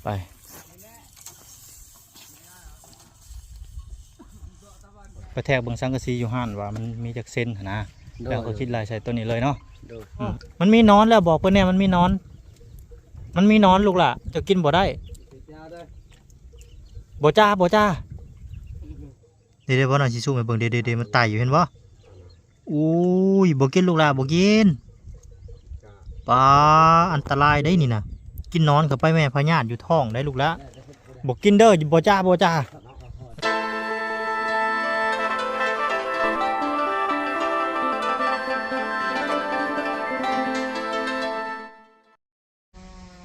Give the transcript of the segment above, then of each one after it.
ໄປ ໄປແທກເບິ່ງສັງກະສີຢູ່ຮ້ານວ່າມັນມີຈັກເຊັນຫັ້ນນະ. ໂດຍ ແລ້ວກໍຄິດໄລ່ໃສ່ໂຕນີ້ເລີຍເນາະ. ໂດຍ ອືມ ມັນມີໜອນແລ້ວ ບອກເພິ່ນແດ່ ມັນມີໜອນ ມັນມີໜອນລູກຫຼ້າ ເຈົ້າກິນບໍ່ໄດ້. ບໍ່ຈ້າ ບໍ່ຈ້າ. ເດ້ໆ ບໍ່ໜ້ອຍຊິຊູມໃຫ້ເບິ່ງ ເດ້ໆ ມັນໄຕ່ຢູ່ ເຫັນບໍ່? ອຸ້ຍ ບໍ່ກິນລູກຫຼ້າ ບໍ່ກິນ. ປາ ອັນຕະລາຍເດ້ນີ້ນະ ກິນໜອນເຂົ້າໄປແມ່ ພະຍາດຢູ່ທ້ອງໄດ້ລູກຫຼ້າ. ບໍ່ກິນເດີ ບໍ່ຈ້າ ບໍ່ຈ້າ.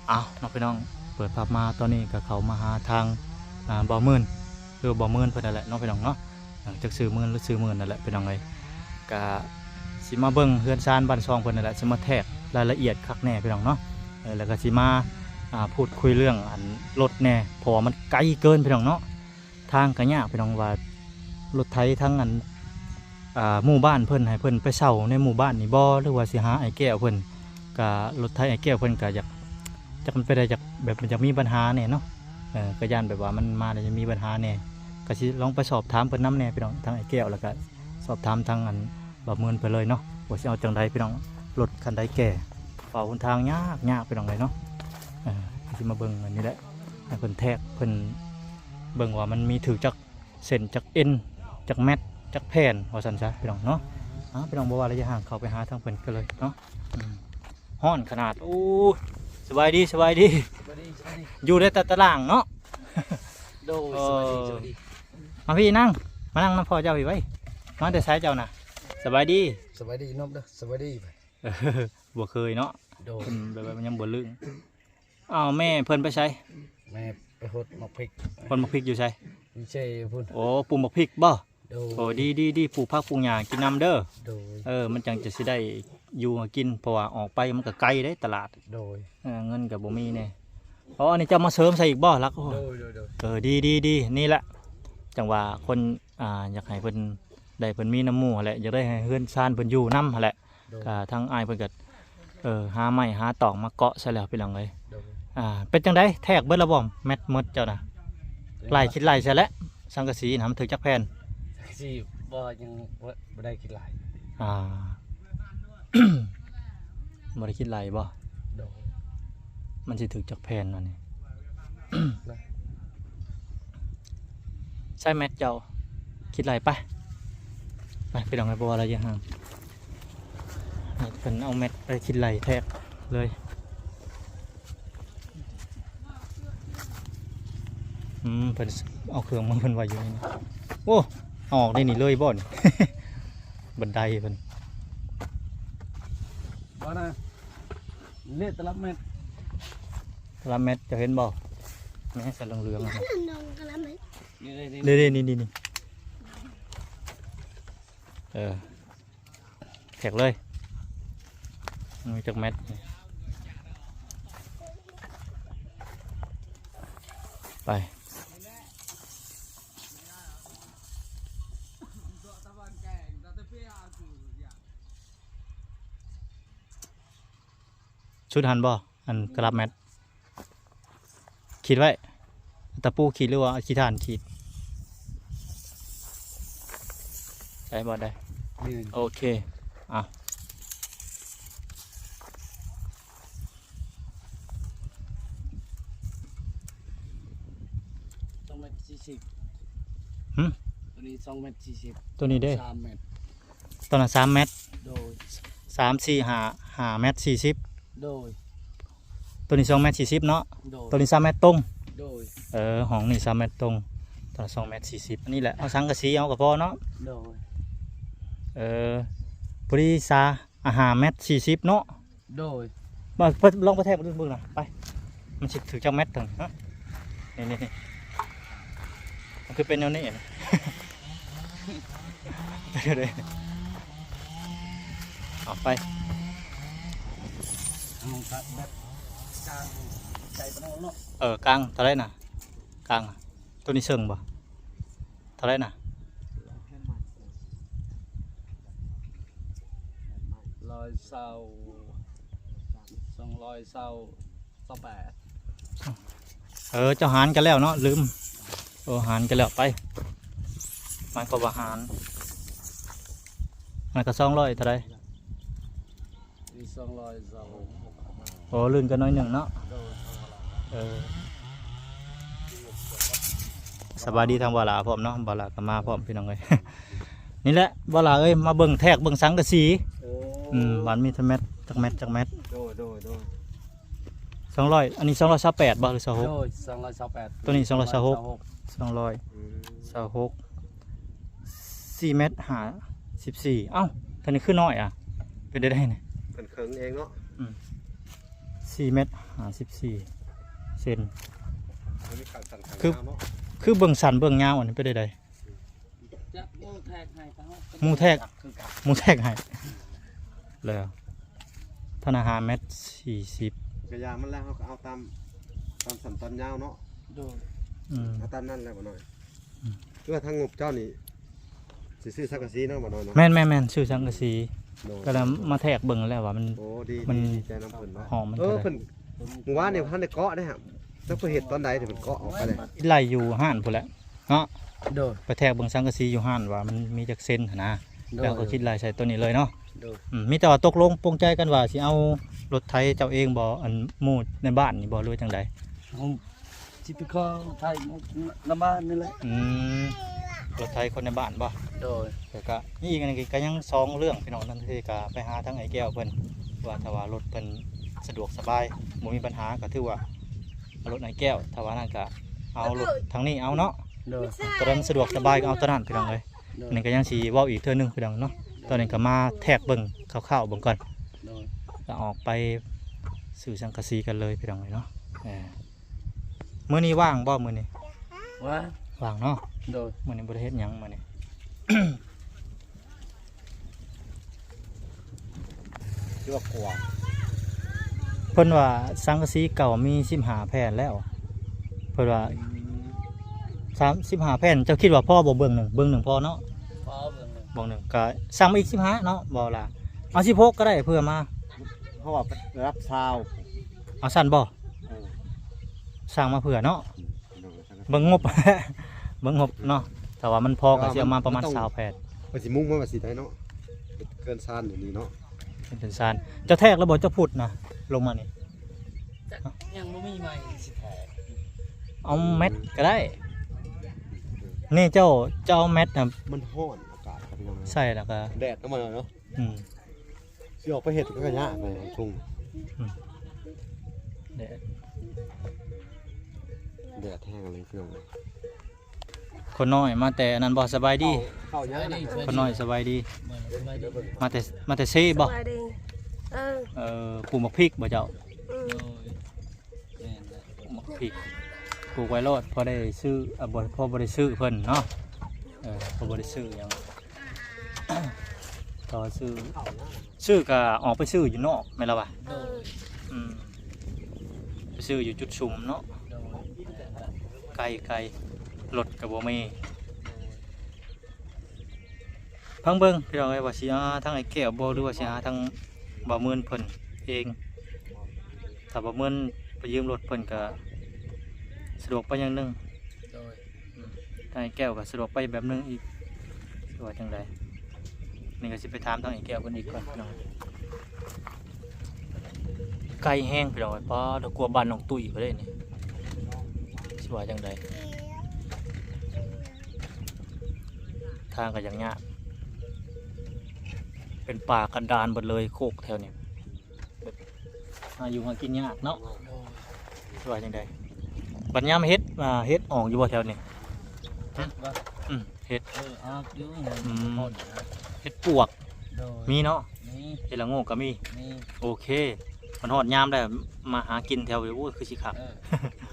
ອ້າວ ເນາະພີ່ນ້ອງ ເປີດພາບມາຕອນນີ້ກໍເຂົ້າມາຫາທາງ ອ່າ ບ່າວໝື່ນ ຫຼື ບ່າວໝື່ນເພິ່ນນັ້ນແຫຼະເນາະພີ່ນ້ອງເນາະ. ເອີ ຈັກຊື່ໝື່ນ ຫຼື ຊື່ໝື່ນນັ້ນແຫຼະພີ່ນ້ອງເອີຍ. ກະຊິມາເບິ່ງເຮືອນຊານບ້ານຊ່ອງເພິ່ນນັ້ນແຫຼະ ຊິມາແທກລາຍລະອຽດຄັກແນ່ພີ່ນ້ອງເນາະ. ເອີ ແລ້ວກໍຊິມາ ອ່າ ພູດຄຸຍເລື່ອງອັນລົດແນ່ ເພາະວ່າມັນໄກເກີນພີ່ນ້ອງເນາະ. ທາງກໍຍາກພີ່ນ້ອງ ວ່າລົດໄຖທາງອັນ ອ່າ ໝູ່ບ້ານເພິ່ນ ໃຫ້ເພິ່ນໄປເຊົ່າໃນໝູ່ບ້ານນີ້ບໍ່ ຫຼືວ່າຊິຫາອ້າຍແກ້ວເພິ່ນ. ກະລົດໄຖອ້າຍແກ້ວເພິ່ນກະຢາກ ຈັກມັນເປັນໄດ ຈັກແບບມັນຈະມີບັນຫາແດ່ເນາະ. ເອີ ກະຢ້ານແບບວ່າມັນມາແລ້ວຈະມີບັນຫາແດ່ ກະຊິລອງໄປສອບຖາມເພິ່ນນຳແດ່ພີ່ນ້ອງ ທາງອ້າຍແກ້ວ ແລ້ວກະສອບຖາມທາງອັນບ່າວໝື່ນເພິ່ນເລີຍເນາະ ວ່າຊິເອົາຈັ່ງໃດພີ່ນ້ອງ. ລົດຄັນໃດແກ່ ເວົ້າຫົນທາງຍາກໆ ພີ່ນ້ອງເອີຍເນາະ. ເອີ ກະຊິມາເບິ່ງອັນນີ້ແຫຼະ ໃຫ້ເພິ່ນແທກ ເພິ່ນເບິ່ງວ່າມັນມີຖືກຈັກ ເສັ້ນ ຈັກເອັນ ຈັກແມັດ ຈັກແຜ່ນ ວ່າຊັ້ນຊະພີ່ນ້ອງເນາະ. ອ່າ ພີ່ນ້ອງບໍ່ວ່າລະຢ່າຫ່າງ ເຂົ້າໄປຫາທາງເພິ່ນກັນເລີຍເນາະ. ອືມ ຮ້ອນຂະໜາດ. ໂອ້ ສະບາຍດີ ສະບາຍດີ ສະບາຍດີ ສະບາຍດີ. ຢູ່ໄດ້ແຕ່ຕາລ່າງເນາະ. ໂດຍ ໂອ້ ສະບາຍດີ ສະບາຍດີ. ມາພີ້ນັ່ງ ມານັ່ງນຳພໍ່ເຈົ້າພີ້ໄວ້. ມາແຕ່ໃສເຈົ້ານະ? ສະບາຍດີ ສະບາຍດີນອບເດີ ສະບາຍດີ. ບໍ່ເຄີຍເນາະ. ໂດຍ ເພິ່ນແບບວ່າມັນຍັງບໍ່ລຶ້ງ. ອ້າວ ແມ່ເພິ່ນໄປໃສ? ແມ່ໄປຫົດໝາກພິກ. ຫົດໝາກພິກຢູ່ໃສ? ຢູ່ເຊພຸ້ນ. ໂອ້ ປູກໝາກພິກບໍ່? ໂດຍ ໂອ້ ດີໆໆ ປູກຜັກປູກຫຍ້າກິນນຳເດີ. ໂດຍ ເອີ ມັນຈັ່ງຈະຊິໄດ້ຢູ່ຫາກິນ ເພາະວ່າອອກໄປມັນກໍໄກເດ້ຕະຫຼາດ. ໂດຍ ເອີ ເງິນກໍບໍ່ມີແດ່. ອໍ ອັນນີ້ເຈົ້າມາເສີມໃສ່ອີກບໍ່? ຫຼັກ ໂອ້ ໂດຍໆໆ. ເອີ ດີໆໆ ນີ້ແຫຼະ ຈັ່ງວ່າຄົນ ອ່າ ຢາກໃຫ້ເພິ່ນໄດ້ ເພິ່ນມີນຳໝູ່ຫັ້ນແຫຼະ ຢາກໄດ້ໃຫ້ເຮືອນຊານເພິ່ນຢູ່ນຳຫັ້ນແຫຼະ. ໂດຍ ກະທາງອ້າຍເພິ່ນກະ ເອີ ຫາໄມ້ຫາຕອກມາເກາະໃສ່ແລ້ວພີ່ນ້ອງເອີຍ. ໂດຍ ອ່າ ເປັນຈັ່ງໃດ ແທກເບິດແລ້ວບໍ່ ແມັດໝົດເຈົ້ານະ? ໄລ່ ຄິດໄລ່ໃສ່ແຫຼະ ສັງກະສີນະ ມັນຖືກຈັກແຜ່ນ? ສັງກະສີບໍ່ ຍັງບໍ່ ບໍ່ໄດ້ຄິດໄລ່. ອ່າ ບໍ່ໄດ້ຄິດໄລ່ບໍ່? ໂດຍ ມັນຊິຖືກຈັກແຜ່ນອັນນີ້? ໃຊ້ແມັດເຈົ້າ ຄິດໄລ່ໄປ ໄປ ໄປ ພີ່ນ້ອງເອີຍ ບໍ່ວ່າລະຢ່າຫ່າງ ໃຫ້ເພິ່ນເອົາແມັດໄປຄິດໄລ່ແທກເລີຍ. ອືມ ເພິ່ນເອົາເຄື່ອງມາ ເພິ່ນໄວ້ຢູ່ນີ້. ໂອ້ ເອົາອອກໄດ້ນີ້ເລີຍບໍ່ນີ້? ບັນໄດເພິ່ນ ບໍ່ນະ ເລະຕະລັບແມັດ ຕະລັບແມັດ ເຈົ້າເຫັນບໍ່? ແມ່ນສະເຫຼືອງໆ ຕະລັບແມັດ ນີ້ໆໆ ນີ້ໆ ນີ້ໆ ເອີ ແທກເລີຍ ມີຈັກແມັດ ໄປ ສຸດຫັ້ນບໍ່? ອັນຕະລັບແມັດ ຂີດໄວ້ ຕະປູຂີດ ຫຼືວ່າຂີ້ຖ່ານຂີດ? ໄດ້ບໍ່? ໄດ້ ນີ້ ໂອເຄ ອ່ະ ສອງແມັດສີ່ສິບ ຫື? ໂຕນີ້ສອງແມັດສີ່ສິບ ໂຕນີ້ເດ້ ສາມແມັດ ໂຕນັ້ນສາມແມັດ ໂດຍ ສາມ ສີ່ ຫ້າ ຫ້າແມັດສີ່ສິບ ໂດຍ ໂຕນີ້ສອງແມັດສີ່ສິບເນາະ ໂດຍ ໂຕນີ້ສາມແມັດຕົງ ໂດຍ ເອີ ຫ້ອງນີ້ສາມແມັດຕົງ ໂຕນັ້ນສອງແມັດສີ່ສິບ ອັນນີ້ແຫຼະ ເອົາສັງກະສີເອົາກໍພໍເນາະ ໂດຍ ເອີ ພໍດີສາ ອ່າ ຫ້າແມັດສີ່ສິບເນາະ ໂດຍ ມາ ໄປ ລອງໄປແທກເບິ່ງນະ ໄປ ມັນຊິຖືກຈັກແມັດເຖິງ ຮະ ນີ້ໆໆ ມັນຄືເປັນແນວນີ້ ເອົາໄປ ເອົາແບບກາງໃສ່ປານນັ້ນເນາະ ເອີ ກາງເທົ່າໃດນະ? ກາງ ໂຕນີ້ເຊິ່ງບໍ່? ເທົ່າໃດນະ? ຮ້ອຍຊາວ ສອງຮ້ອຍຊາວ ຊາວແປດ ເອີ ເຈົ້າຫານກັນແລ້ວເນາະ ລືມ. ໂອ້ ຫານກັນແລ້ວ ໄປ ມັນກໍວ່າຫານ ມັນກໍສອງຮ້ອຍເທົ່າໃດ? ມີສອງຮ້ອຍຊາວຫົກ. ໂອ້ ລື່ນກັນໜ້ອຍໜຶ່ງເນາະ. ໂດຍ. ເອີ ສະບາຍດີທາງບ່າວຫຼ້າພ້ອມເນາະ, ບ່າວຫຼ້າກໍມາພ້ອມ ພີ່ນ້ອງເອີຍ. ນີ້ແຫຼະ ບ່າວຫຼ້າເອີຍ ມາເບິ່ງແທກເບິ່ງສັງກະສີ. ໂອ້ ອືມ ວ່າມີຈັກແມັດ ຈັກແມັດ ຈັກແມັດ. ໂດຍ ໂດຍ ໂດຍ. ສອງຮ້ອຍ ອັນນີ້ສອງຮ້ອຍຊາວແປດບໍ່ ຫຼື ຊາວຫົກ? ໂດຍ ສອງຮ້ອຍຊາວແປດ. ຕົວນີ້ສອງຮ້ອຍຊາວຫົກ ສອງຮ້ອຍຊາວຫົກ. ອືມ ຊາວຫົກ ສີ່ແມັດຫ້າສິບສີ່. ເອົ້າ ຕົວນີ້ຄືນ້ອຍອະ ເປັນໄດ້ໄດ໋ນີ້? ເພິ່ນເຄິ່ງເອງເນາະ. ອືມ ສີ່ແມັດຫ້າສິບສີ່ເຊັນ. ຄື ຄືເບິ່ງສັ້ນເບິ່ງຍາວ ອັນນີ້ເປັນໄດ້ໄດ໋? ຈັກໝູ່ແທກໃຫ້ເຂົາ ໝູ່ແທກ ໝູ່ແທກໃຫ້ ແລ້ວ ທະນາຫາແມັດສີ່ສິບ. ກະຢ່າງມັນແລ້ວ ເຮົາກໍເອົາຕາມ ຕາມສັ້ນຕາມຍາວເນາະ. ໂດຍ. ອືມ ເອົາຕາມນັ້ນແຫຼະ ບໍ່ນ້ອຍ. ອືມ ຄືວ່າທາງງົບເຈົ້ານີ້ ຊິຊື້ສັງກະສີເນາະ ບໍ່ນ້ອຍເນາະ. ແມ່ນໆໆ ຊື້ສັງກະສີ. ໂດຍ. ກໍລະມາແທກເບິ່ງແລ້ວວ່າມັນ ໂອ້ ດີ ມັນ ດີໃຈນຳເພິ່ນເນາະ. ຫອມມັນ ເອີ ເທົ່າໃດ? ເພິ່ນ ມື້ວານນີ້ເພິ່ນໄດ້ເກາະເດ້ ແຕ່ເພິ່ນເຮັດຕອນໃດ ເພິ່ນເກາະອອກໄປເດ້. ໄລ່ຢູ່ຮ້ານພຸ້ນແຫຼະ. ເນາະ. ໂດຍ. ໄປແທກເບິ່ງສັງກະສີຢູ່ຮ້ານວ່າມັນມີຈັກເຊັນຫັ້ນນະ. ໂດຍ. ແລ້ວກໍຄິດໄລ່ໃສ່ຕົວນີ້ເລີຍເນາະ. ໂດຍ. ອືມ ມີແຕ່ວ່າຕົກລົງປົງໃຈກັນວ່າຊິເອົາລົດໄຖເຈົ້າເອງບໍ່ ອັນໝູ່ໃນບ້ານນີ້ບໍ່ ຫຼືວ່າຈັ່ງໃດ? ເຮົາຊິໄປຂໍໄຖນຳບ້ານນີ້ແຫຼະ. ອືມ ລົດໄຖຄົນໃນບ້ານບໍ່? ໂດຍ. ແລ້ວກະມີອີກ ອັນນີ້ກະຍັງສອງເລື່ອງ ພີ່ນ້ອງ. ນັ້ນຄືກະໄປຫາທາງອ້າຍແກ້ວເພິ່ນ ວ່າຖ້າວ່າລົດເພິ່ນສະດວກສະບາຍ ບໍ່ມີບັນຫາ ກະຖືວ່າ ເອົາລົດອ້າຍແກ້ວ, ຖ້າວ່ານັ້ນກະເອົາລົດທາງນີ້ເອົາເນາະ. ໂດຍ. ຕົວໃດມັນສະດວກສະບາຍກໍເອົາຕົວນັ້ນ ພີ່ນ້ອງເອີຍ. ໂດຍ. ອັນນີ້ກໍຍັງຊິເວົ້າອີກເທື່ອໜຶ່ງ ພີ່ນ້ອງເນາະ. ໂດຍ. ຕອນນີ້ກໍມາແທກເບິ່ງຄ່າວໆເບິ່ງກ່ອນ. ໂດຍ. ກໍອອກໄປຊື້ສັງກະສີກັນເລີຍ ພີ່ນ້ອງເອີຍເນາະ. ເອີ ມື້ນີ້ວ່າງບໍ່ ມື້ນີ້? ວ່າງ. ວ່າງເນາະ. ໂດຍ. ມື້ນີ້ບໍ່ໄດ້ເຮັດຫຍັງມື້ນີ້. ເພິ່ນວ່າສັງກະສີເກົ່າມີສິບຫ້າແຜ່ນແລ້ວ ເພິ່ນວ່າ ອືມ ສາມສິບຫ້າແຜ່ນ. ເຈົ້າຄິດວ່າພໍບໍ່ ເບື້ອງໜຶ່ງ? ເບື້ອງໜຶ່ງພໍເນາະ. ພໍເບື້ອງໜຶ່ງ. ເບື້ອງໜຶ່ງກະສັ່ງມາອີກສິບຫ້າເນາະ ບໍ່ລະ ເອົາສິບຫົກກໍໄດ້ ເພື່ອມາ ເພາະວ່າລະດັບຊາວ. ເອົາຊັ້ນບໍ່? ເອີ ສັ່ງມາເພື່ອເນາະ. ອືມ ເບິ່ງງົບ ເບິ່ງງົບເນາະ. ຖ້າວ່າມັນພໍກໍຊິເອົາມາປະມານຊາວແຜ່ນ. ເພິ່ນຊິມຸງມາວ່າຊິໄດ້ເນາະ ເປັນເຮືອນຊານຢູ່ນີ້ເນາະ. ເປັນຊານ. ເຈົ້າແທກແລ້ວບໍ່ ເຈົ້າພຸດນະ ລົງມານີ້? ຍັງບໍ່ມີໃໝ່ຊິແທກ. ເອົາແມັດກໍໄດ້. ນີ້ເຈົ້າ ເຈົ້າເອົາແມັດນະ. ມັນຮ້ອນອາກາດ ພີ່ນ້ອງເອີຍ. ໃສ່ແລ້ວກໍແດດນຳມັນເນາະ. ອືມ ຊິອອກໄປເຮັດກໍຍາກໃນທົ່ງ. ອືມ ແດດ ແດດແຮງອີ່ຫຼີ ພີ່ນ້ອງເອີຍ. ຄົນນ້ອຍມາແຕ່ນັ້ນບໍ່? ສະບາຍດີ. ເຂົ້າ ເຂົ້າຍັງນະ? ຄົນນ້ອຍສະບາຍດີ. ສະບາຍດີ. ມາແຕ່ ມາແຕ່ເຊບໍ່? ສະບາຍດີ. ເອີ ເອີ ປູກໝາກພິກບໍ່ເຈົ້າ? ອືມ ໂດຍ. ແມ່ນແຫຼະ ໝາກພິກ ປູກໄວ້ໂລດ ພໍໄດ້ຊື້ ເອີ ບໍ່ ພໍບໍ່ໄດ້ຊື້ເພິ່ນເນາະ. ເອີ ພໍບໍ່ໄດ້ຊື້ຫຍັງ ກໍຊື້ ຊື້ກໍອອກໄປຊື້ຢູ່ນອກແມ່ນລະວະ? ໂດຍ. ອືມ ໄປຊື້ຢູ່ຈຸດຊຸມເນາະ. ໂດຍ. ໄກ ໄກ ລົດກໍບໍ່ມີ. ໂດຍ. ຟັງເບິ່ງ ພີ່ນ້ອງເອີຍ ວ່າຊິຫາທາງອ້າຍແກ້ວບໍ່ ຫຼືວ່າຊິຫາທາງບ່າວເມີນເພິ່ນເອງ. ຖ້າບ່າວເມີນໄປຢືມລົດເພິ່ນກະສະດວກໄປຢ່າງໜຶ່ງ. ໂດຍ. ອືມ ທາງອ້າຍແກ້ວກະສະດວກໄປແບບໜຶ່ງອີກ ຊິວ່າຈັ່ງໃດ? ນີ້ກະຊິໄປຖາມທາງອ້າຍແກ້ວເພິ່ນອີກກ່ອນ ພີ່ນ້ອງ. ໄກແຮງ ພີ່ນ້ອງເອີຍ. ປ້າດ ກວ່າບ້ານນ້ອງຕຸ້ຍພຸ້ນເດ້ນີ້ ຊິວ່າຈັ່ງໃດ? ທາງກໍຍັງຍາກ ເປັນປ່າກັນດານເບິດເລີຍ ໂຄກແຖວນີ້ ແບບຫາຢູ່ຫາກິນຍາກເນາະ. ໂດຍ. ຊິວ່າຈັ່ງໃດ? ບັດຍາມເຫັດ ອ່າ ເຫັດອອກຢູ່ບໍ່ແຖວນີ້? ເຫັດບໍ່? ອືມ ເຫັດ ເອີ ອອກຢູ່. ອືມ ເຫັດປວກ. ໂດຍ. ມີເນາະ? ມີ. ເຫັດລະໂງກກໍມີ? ມີ. ໂອເຄ ມັນຮອດຍາມແລ້ວ ມາຫາກິນແຖວ ໂອ້ຍ ຄືຊິຄັກ. ເອີ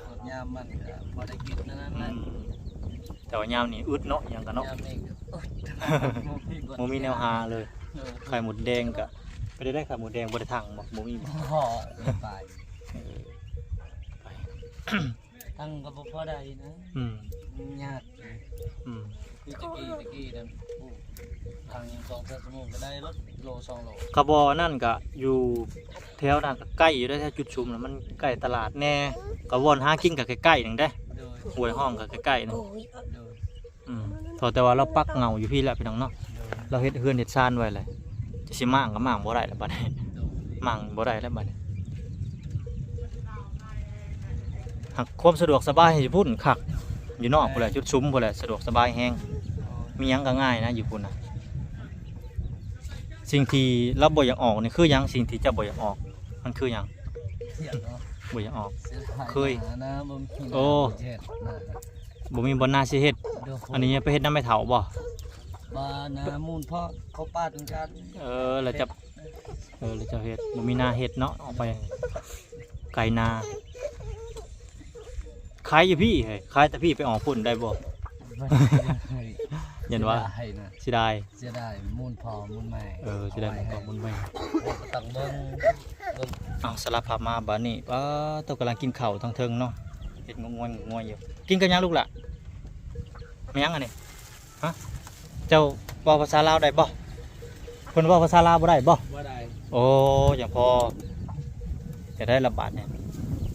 ຮອດຍາມມັນກໍພໍໄດ້ກິນເທົ່ານັ້ນແຫຼະ. ອືມ ແຕ່ວ່າຍາມນີ້ອຶດເນາະ ຫຍັງກໍເນາະ ຍາມນີ້ອຶດ ບໍ່ມີແນວຫາເລີຍ. ເອີ ໄຂ່ມົດແດງກໍ ໄປໄດ້ໄດ້ ໄຂ່ມົດແດງບໍ່ໄດ້ທັງບໍ່? ບໍ່ມີບໍ່? ບໍ່ໄປ ເອີ ໄປ ທັງກໍບໍ່ພໍໄດ້ນະ. ອືມ ມັນຍາກ. ອືມ ຄືຕະກີ້ ຕະກີ້ນັ້ນ ໂອ້ ທາງສອງສາມຊົ່ວໂມງກໍໄດ້ລົດໂລສອງໂລ. ຂະບໍ່ນັ້ນກະຢູ່ແຖວນັ້ນກະໃກ້ຢູ່ໄດ໋ ແຖວຈຸດຊຸມນະ ມັນໃກ້ຕະຫຼາດແດ່. ກະບ່ອນຫາກິນກະໃກ້ໆ ໜຶ່ງເດ້ ໂດຍ ຫ້ວຍຮ່ອງກະໃກ້ໆ ໜຶ່ງ ໂດຍ ອືມ ເພາະແຕ່ວ່າລາວປັກເຫງົ້າຢູ່ພີ້ແຫຼະ ພີ່ນ້ອງເນາະ ໂດຍ ລາວເຮັດເຮືອນເຮັດຊານໄວ້ແຫຼະ ຈະຊິມ້າງກະມ້າງບໍ່ໄດ້ລະບັດນີ້ ໂດຍ ມ້າງບໍ່ໄດ້ລະບັດນີ້ ຫາກຄວາມສະດວກສະບາຍຢູ່ພຸ້ນຄັກ ຢູ່ນອກພຸ້ນແຫຼະ ຈຸດສຸມພຸ້ນແຫຼະ ສະດວກສະບາຍແຮງ ມີຫຍັງກະງ່າຍນະ ຢູ່ພຸ້ນນະ. ສິ່ງທີ່ລາວບໍ່ຢາກອອກນີ້ຄືຫຍັງ? ສິ່ງທີ່ເຈົ້າບໍ່ຢາກອອກ ມັນຄືຫຍັງ? ບໍ່ຢາກອອກ ເຄີຍ ໂອ້ ບໍ່ມີບ່ອນນາຊິເຮັດ ອັນນີ້ໄປເຮັດນຳແມ່ເຖົ້າບໍ່? ບໍ່ນາ ມູນເພາະເຂົາປາດກັນ ເອີ ແລ້ວຈະ ເອີ ແລ້ວຈະເຮັດ ບໍ່ມີນາເຮັດເນາະ ອອກໄປໄກນາ ຂາຍຢູ່ພີ້ເຮີ້ຍ ຂາຍແຕ່ພີ້ ໄປອອກພຸ້ນໄດ້ບໍ່? ຢ້ານວ່າ ເສຍດາຍນະ ເສຍດາຍ ເສຍດາຍມູນພໍ່ມູນແມ່ ເອີ ເສຍດາຍມູນພໍ່ມູນແມ່ ເອົາ ສາລະພາບມາບາດນີ້ ປ້າໂຕ ກຳລັງກິນເຂົ້າທາງເທິງເນາະ ເຮັດງວຍໆຢູ່ ກິນກັບຫຍັງລູກຫຼ້າ? ແມ່ນຫຍັງອັນນີ້? ຮະ ເຈົ້າເວົ້າພາສາລາວໄດ້ບໍ່? ເພິ່ນເວົ້າພາສາລາວບໍ່ໄດ້ບໍ່? ບໍ່ໄດ້ ໂອ້ ຍັງພໍ ຈະໄດ້ລະບາດນີ້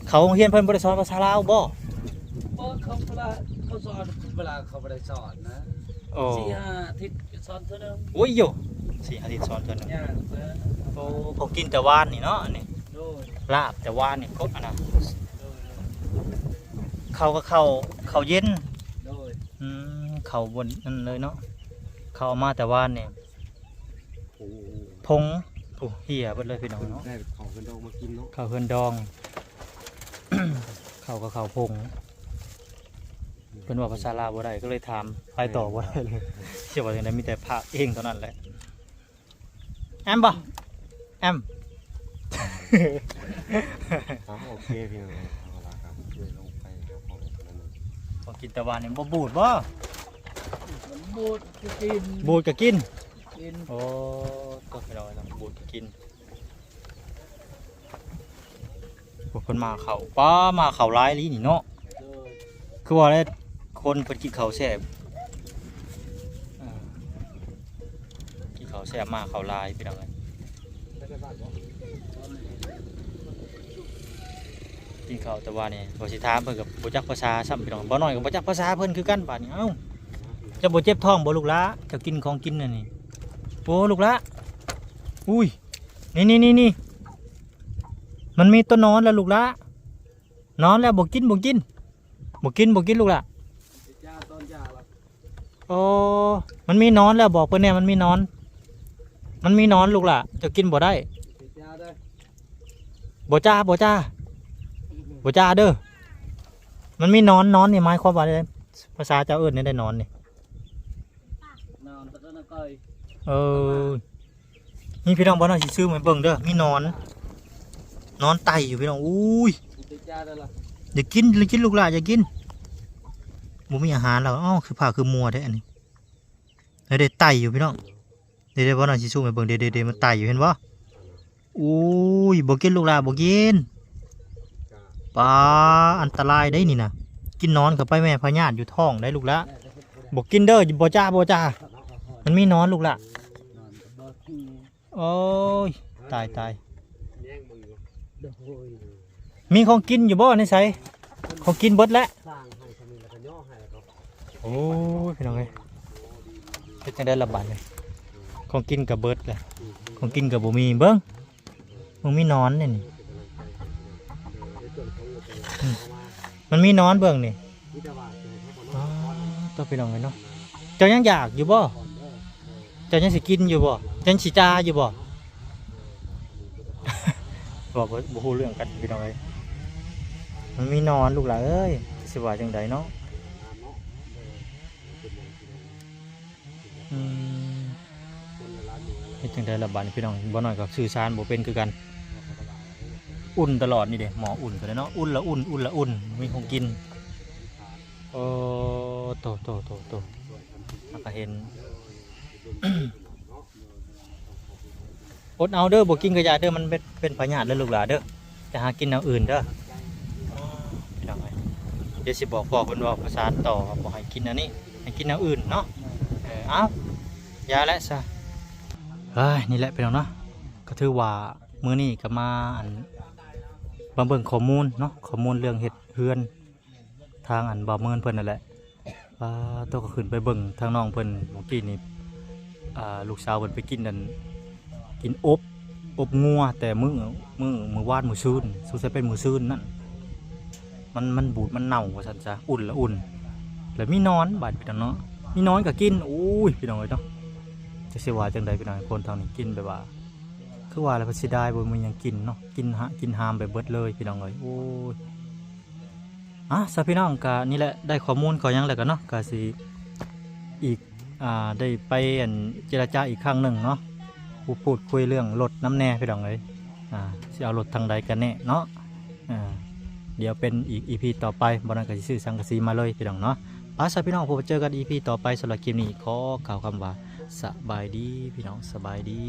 ເຂົ້າໂຮງຮຽນເພິ່ນບໍ່ໄດ້ສອນພາສາລາວບໍ່? ບໍ່ ເຂົາ ເວລາເຂົາສອນ ເວລາເຂົາບໍ່ໄດ້ສອນນະ ໂອ້ ສີ່ຫ້າອາທິດສອນເທື່ອໜຶ່ງ ໂອ້ຍໂຢ ສີ່ຫ້າອາທິດສອນເທື່ອໜຶ່ງ ໂອ້ ເຂົາກິນແຕ່ວານນີ້ເນາະ ອັນນີ້ ໂດຍ ລາບແຕ່ວານນີ້ ກົບອັນນັ້ນ ໂດຍ ເຂົ້າກະເຂົ້າ ເຂົ້າເຢັນ ໂດຍ ອືມ ເຂົ້າບໍ່ນັ້ນເລີຍເນາະ ເຂົ້າເອົາມາແຕ່ວານນີ້ ໂອ້ ຜົງ ໂອ້ ເຫ່ຍເບິດເລີຍພີ່ນ້ອງເນາະ ໄດ້ເຂົ້າເຮືອນດອງມາກິນເນາະ ເຂົ້າເຮືອນດອງ ເຂົ້າກະເຂົ້າຜົງ ເພິ່ນເວົ້າພາສາລາວບໍ່ໄດ້ ກະເລີຍຖາມໄປຕໍ່ບໍ່ໄດ້ເລີຍ ຊິເວົ້າຈັ່ງໃດ ມີແຕ່ພາກເອງເທົ່ານັ້ນແຫຼະ ແອມບໍ່? ແອມ ເອົາ ໂອເຄພີ່ນ້ອງ ເອົາລະ ກະເລີຍລົງໄປຫາຂອງນັ້ນ ຂອງກິນແຕ່ວານນີ້ບໍ່ບູດບໍ່? ມັນບູດກະກິນ ບູດກະກິນ ກິນ ໂອ້ ໂຕ ພີ່ນ້ອງເນາະ ບູດກະກິນ ພວກເພິ່ນມາເຂົ້າ ປ້າ ມາເຂົ້າຫຼາຍອີ່ຫຼີນີ້ເນາະ ໂດຍ ຄືວ່າແຫຼະ ຄົນເພິ່ນກິນເຂົ້າແຊບ ເອີ ກິນເຂົ້າແຊບ ມາເຂົ້າຫຼາຍ ພີ່ນ້ອງເອີຍ ກິນເຂົ້າແຕ່ວ່ານີ້ ວ່າຊິຖາມເພິ່ນກະບໍ່ຈັກພາສາຊ້ຳ ພີ່ນ້ອງ ບ່າວນ້ອຍກະບໍ່ຈັກພາສາເພິ່ນຄືກັນບາດນີ້ ເອົ້າ ເຈົ້າບໍ່ເຈັບທ້ອງບໍ່ລູກຫຼ້າ? ເຈົ້າກິນຂອງກິນອັນນີ້ ໂອ້ ລູກຫຼ້າ ອຸ້ຍ ນີ້ໆໆ ມັນມີໂຕນອນແລ້ວລູກຫຼ້າ ນອນແລ້ວ ບໍ່ກິນ ບໍ່ກິນ ບໍ່ກິນ ບໍ່ກິນລູກຫຼ້າ ໂອ້ ມັນມີນອນແລ້ວ ບອກເພິ່ນແດ່ ມັນມີນອນ ມັນມີນອນລູກຫຼ້າ ເຈົ້າກິນບໍ່ໄດ້ ບໍ່ຈ້າ ບໍ່ຈ້າ ບໍ່ຈ້າເດີ ມັນມີນອນ ນອນນີ້ໝາຍຄວາມວ່າໃດ? ພາສາເຈົ້າເອີ້ນແນວໃດ ນອນນີ້? ເອີ ນີ້ພີ່ນ້ອງ ບ່າວນ້ອຍຊິຊູມໃຫ້ເບິ່ງເດີ ມີໜອນ ໜອນໄຕ່ຢູ່ພີ່ນ້ອງ ອຸ້ຍ ຢ່າກິນ ຢ່າກິນລູກຫຼ້າ ຢ່າກິນ ບໍ່ມີອາຫານແລ້ວ ເອົ້າ ຄືພ້າຄືມົວແທ້ອັນນີ້ ເດ້ ໄຕ່ຢູ່ພີ່ນ້ອງ ເດ້ໆ ບ່າວນ້ອຍຊິຊູມໃຫ້ເບິ່ງ ເດ້ໆ ມັນໄຕ່ຢູ່ ເຫັນບໍ່? ອຸ້ຍ ບໍ່ກິນລູກຫຼ້າ ບໍ່ກິນ ປ້າ ອັນຕະລາຍເດ້ນີ້ນະ ກິນໜອນເຂົ້າໄປແມ່ ພະຍາດຢູ່ທ້ອງໄດ໋ລູກຫຼ້າ ບໍ່ກິນເດີ ບໍ່ຈ້າ ບໍ່ຈ້າ ມັນມີໜອນລູກຫຼ້າ ໂອ້ຍ ຕາຍ ຕາຍ ມີຂອງກິນຢູ່ບໍ່ໃນໃສ? ຂອງກິນເບິດແລ້ວ ໂອ້ຍ ພີ່ນ້ອງເອີຍ ເຮັດຈັ່ງໃດລະບາດນີ້ ຂອງກິນກະເບິດແລ້ວ ຂອງກິນກະບໍ່ມີ ເບິ່ງ ມັນມີໜອນນີ້ ນີ້ ອືມ ມັນມີໜອນເບິ່ງນີ້ ອໍ ໂຕ ພີ່ນ້ອງເອີຍເນາະ ເຈົ້າຍັງຢາກຢູ່ບໍ່? ເຈົ້າຍັງຊິກິນຢູ່ບໍ່? ຍັງຊິຈ່າຢູ່ບໍ່? ເວົ້າບໍ່ ບໍ່ຮູ້ເລື່ອງກັນ ພີ່ນ້ອງເອີຍ ມັນມີໜອນລູກຫຼ້າເອີຍ ຊິວ່າຈັ່ງໃດເນາະ ອືມ ເຮັດຈັ່ງໃດລະບາດນີ້ພີ່ນ້ອງ ບ່າວນ້ອຍກະສື່ສານບໍ່ເປັນຄືກັນ ອຸ່ນຕະຫຼອດນີ້ເດ້ ໝໍ້ອຸ່ນກະໄດ້ເນາະ ອຸ່ນລະອຸ່ນ ອຸ່ນລະອຸ່ນ ມີຂອງກິນ ໂອ້ ໂຕ ໂຕ ໂຕ ໂຕ ເຮົາກະເຫັນ ອົດເອົາເດີ ບໍ່ກິນກະຢ່າເດີ ມັນເປັນ ເປັນພະຍາດເດີລູກຫຼ້າເດີ ໄປຫາກິນແນວອື່ນເດີ ພີ່ນ້ອງເອີຍ ດຽວຊິບອກພໍ່ເພິ່ນເວົ້າພາສາຕໍ່ ບໍ່ໃຫ້ກິນອັນນີ້ ໃຫ້ກິນແນວອື່ນເນາະ ເອີ ເອົ້າ ຢ່າແຫຼະຊະ ເອີຍ ນີ້ແຫຼະພີ່ນ້ອງເນາະ ກະຖືວ່າ ມື້ນີ້ກະມາ ອັນ ມາເບິ່ງຂໍ້ມູນເນາະ ຂໍ້ມູນເລື່ອງເຮັດເຮືອນທາງອັນບ່າວເມີນເພິ່ນນັ້ນແຫຼະ. ປາໂຕ ກໍຂຶ້ນໄປເບິ່ງທາງນ້ອງເພິ່ນ ມື້ກີ້ນີ້ ອ່າ ລູກສາວເພິ່ນໄປກິນອັນ ກິນອົບ ອົບງົວແຕ່ມື້ ມື້ ມື້ວານມື້ຊືນ ສົງໄສເປັນມື້ຊືນນັ້ນ ມັນ ມັນບູດມັນເນົ່າວ່າຊັ້ນຊະ ອຸ່ນລະອຸ່ນ ແລ້ວມີໜອນບາດພີ່ນ້ອງເນາະ ມີໜອນກໍກິນ. ໂອ້ຍ ພີ່ນ້ອງເອີຍເນາະ ຈັກຊິວ່າຈັ່ງໃດພີ່ນ້ອງ ຄົນທາງນີ້ກິນແບບວ່າ ຄືວ່າແລ້ວ ເພິ່ນເສຍດາຍບໍ່ມີຫຍັງກິນເນາະ ກິນຫະ ກິນຫາມໄປເບິດເລີຍພີ່ນ້ອງເອີຍ. ໂອ້ຍ ອ່ະ ຊະພີ່ນ້ອງ ກະນີ້ແຫຼະ ໄດ້ຂໍ້ມູນຂໍ້ຫຍັງແລ້ວກະເນາະ ກະຊິອີກ ອ່າ ໄດ້ໄປອັນເຈລະຈາອີກຄັ້ງໜຶ່ງເນາະ ພູດ ພູດຄຸຍເລື່ອງລົດນຳແດ່ພີ່ນ້ອງເອີຍ. ອ່າ ຊິເອົາລົດທາງໃດກັນແນ່ເນາະ ອ່າ ດຽວເປັນອີກ ອີພີ ຕໍ່ໄປ ບໍ່ນັ້ນກະຊິຊື້ສັງກະສີມາເລີຍພີ່ນ້ອງເນາະ. ໄປ ຊະພີ່ນ້ອງ ພົບເຈີກັນ ອີພີ ຕໍ່ໄປ. ສຳລັບຄລິບນີ້ຂໍກ່າວຄຳວ່າ ສະບາຍດີພີ່ນ້ອງ ສະບາຍດີ.